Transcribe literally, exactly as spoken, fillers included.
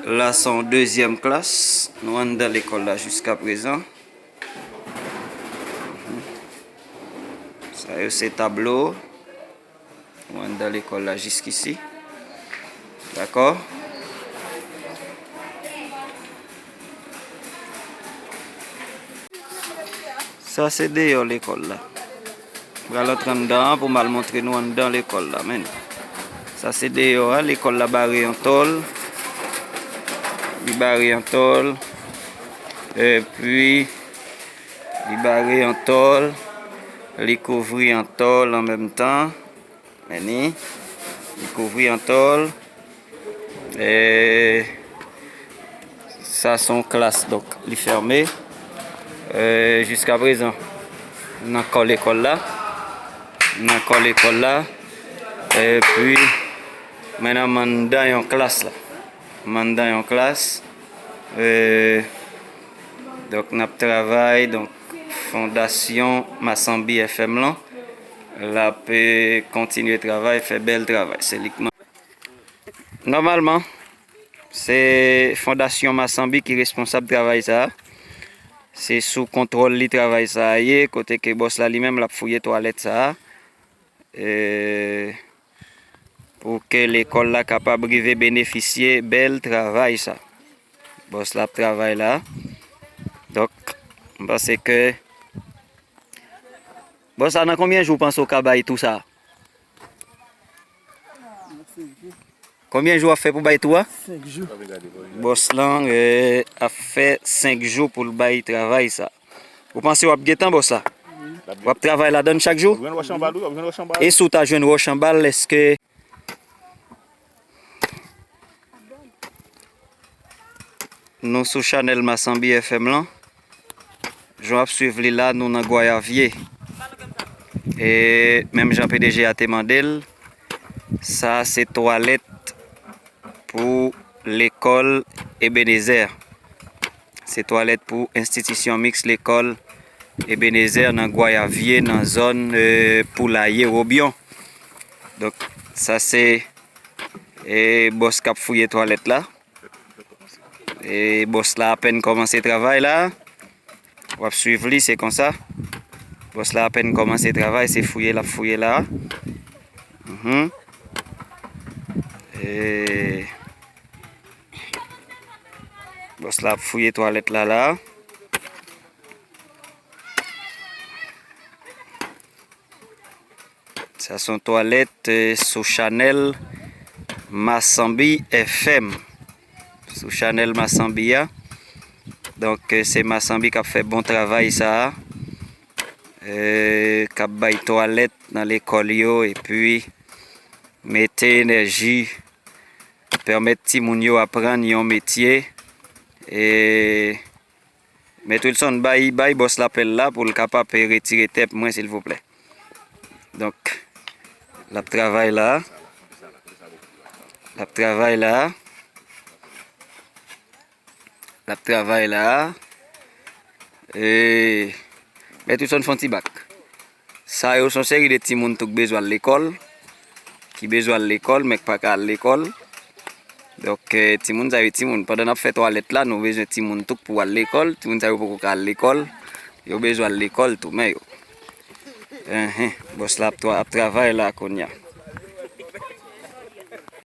La se yon dezyèm klas. Nou anndan lekòl la jiska prezan. Sa yo se tablo. Nou anndan lekòl la jiskisi. Dakò? Sa se deyò lekòl la. M pral antre anndan an pou m al montre nou anndan lekòl la, men. Sa se deyò a, lekòl la bare yon tòl. Li bare yon tòl. Epi, li bare yon tòl. Li kouvri yon tòl an menm tan. Men ni, li kouvri an tòl. E, sa se yon klas, donk, li fèmen. E, jiska prezan, nan kò lekòl la. Nan kò lekòl la. Epi, men nan anndan yon klas la. Anndan yon klas. E, donk, n ap travay, donk, Fondasyon Masanbi F M lan. L ap, e, kontinye travay, fè bèl travay. Se li k man-, nòmalman, se Fondasyon Masanbi ki responsab travay sa a. Se sou kontwòl li travay sa a ye, kote ke bòs la li menm l ap fouye twalèt sa a. E, pou ke lekòl la kapab rive benefisye bèl travay sa. Bòs la ap travay la. Donk, m panse ke, bòs la, nan konbyen jou w panse w ka bay tou sa? Konbyen jou w ap fè pou bay tou a? Senk jou. Bòs lan, e, ap fè senk jou pou l bay travay sa. Ou panse w ap gentan bòs la? W ap travay ladann chak jou? Ou jwenn wòch anba l, wi, w ap jwenn wòch anba l. E si w ta jwenn wòch anba l, èske nou sou chanèl Masanbi F M lan? Jan w ap swiv li la, nou nan Gwayavye. E menm jan P D G a te mande l, sa se twalèt pou lekòl Ebenezer. Se twalèt pou enstitisyon miks lekòl Ebenezer nan Gwayavye, nan zòn, e, Poulaye Wobyon. Donk, sa se, e, bòs k ap fouye twalèt la. E bòs la apèn kòmanse travay la. W ap swiv li, se konsa. Bòs la apèn kòmanse travay, se fouye l ap fouye la. Mhm. E bòs la ap fouye twalèt la la. Sa se yon twalèt, e, sou chanèl Masanbi F M. Sou chanèl Masanbi a. Donk, e, se Masanbi k ap fè bon travay sa a. E, k ap bay twalèt nan lekòl yo, epi mete enèji, pèmèt timoun yo aprann yon metye. E, Mèt Wilson, bay, bay bòs la pèl la pou l kapab retire tè pou mwen, silvouplè. Donk, l ap travay la. L ap travay la. L ap travay la. E, Mèt Wilson, fè yon ti bak. Sa yo se yon seri de timoun tou k bezwen al lekòl, ki bezwen al lekòl, men k pa ka al lekòl. Donk, e, timoun sa yo, timoun, pandan n ap fè twalèt la, nou bezwen timoun tou k pou al lekòl. Timoun sa yo poko ka al lekòl, yo bezwen al lekòl tou, men yo. Enhen, bòs la ap twa-, ap travay la kounye a.